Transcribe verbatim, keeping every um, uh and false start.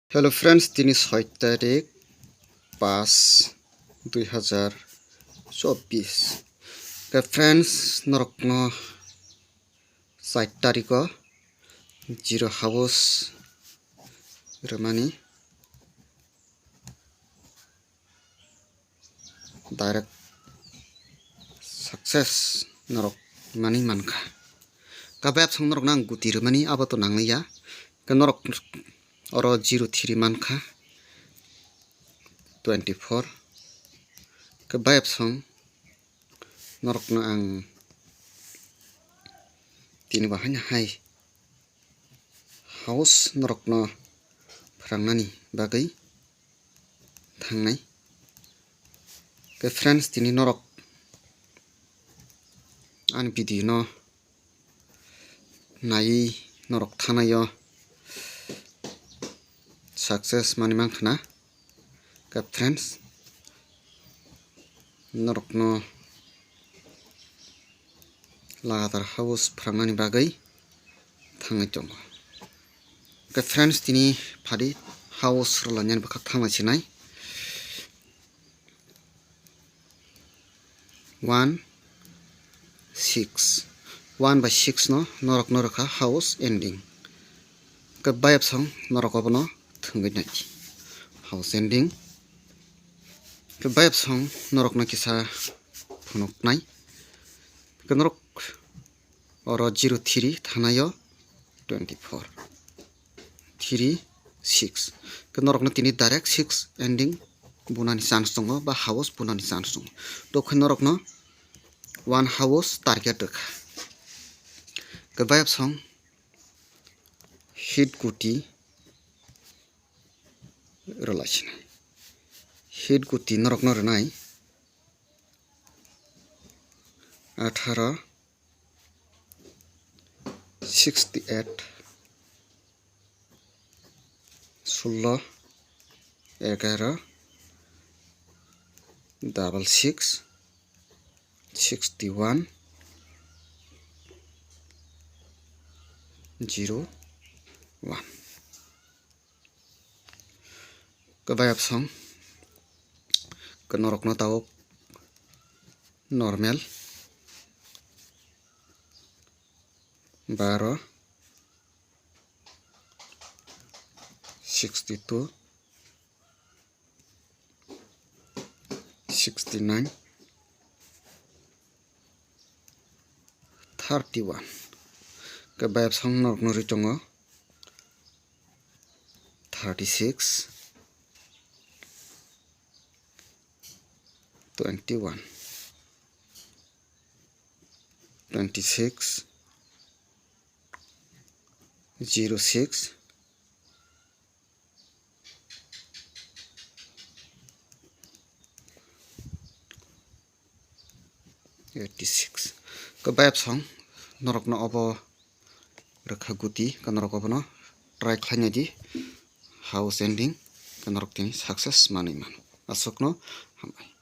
Hello friends, tini soi tarik pas dui hazar chobbish. Ke friends, norokno soi tariko zero house rwmani direct success norok mani mankha. Ka bayapsong norokno ang guti rwmani abo to nangliya. Ka norok oro zero three mankha, twenty four. Ka bayapsong norokno ang tini bo haino hai house norokno phwrangnani bagwi thangnai. Ke friends, tini norok ani video no naiwi norok thanaio success mani mankha na. Ke friends, norokno lagatar house phwrangnani bagwi thangwi tongo. Ke friends, tini phadi house rwlainani bwkhak thangna sinai. One six, one by six no norokno rwkha house ending. Ke bayapsong norok obono thwngwi nai house ending. Ke bayapsong norokno kisa phunuknai. Ke norok oro zero three thanaio twenty four, three six. Ke norokno tini direct six ending bunani chance tongo ba house bunani chance tongo. Tokhe norokno one house target rwkha. Ke bayapsong hit guti rwlaisinai. Hit guti norokno rwnai atharo, sixty eight, sullo, egaro, double six, sixty one, zero one. Ke bayapsong ke norokno tabuk normal baro, sixty two, sixty nine, thirty one. Ke bayapsong norokno rwi tongo thirty six, twenty one, twenty six, zero six, eighty six. Ke bayapsong norokno obo rwkha guti, ke norok obono try khlainai di house ending, ke norok tini success manwi mano. Aswkno hambai.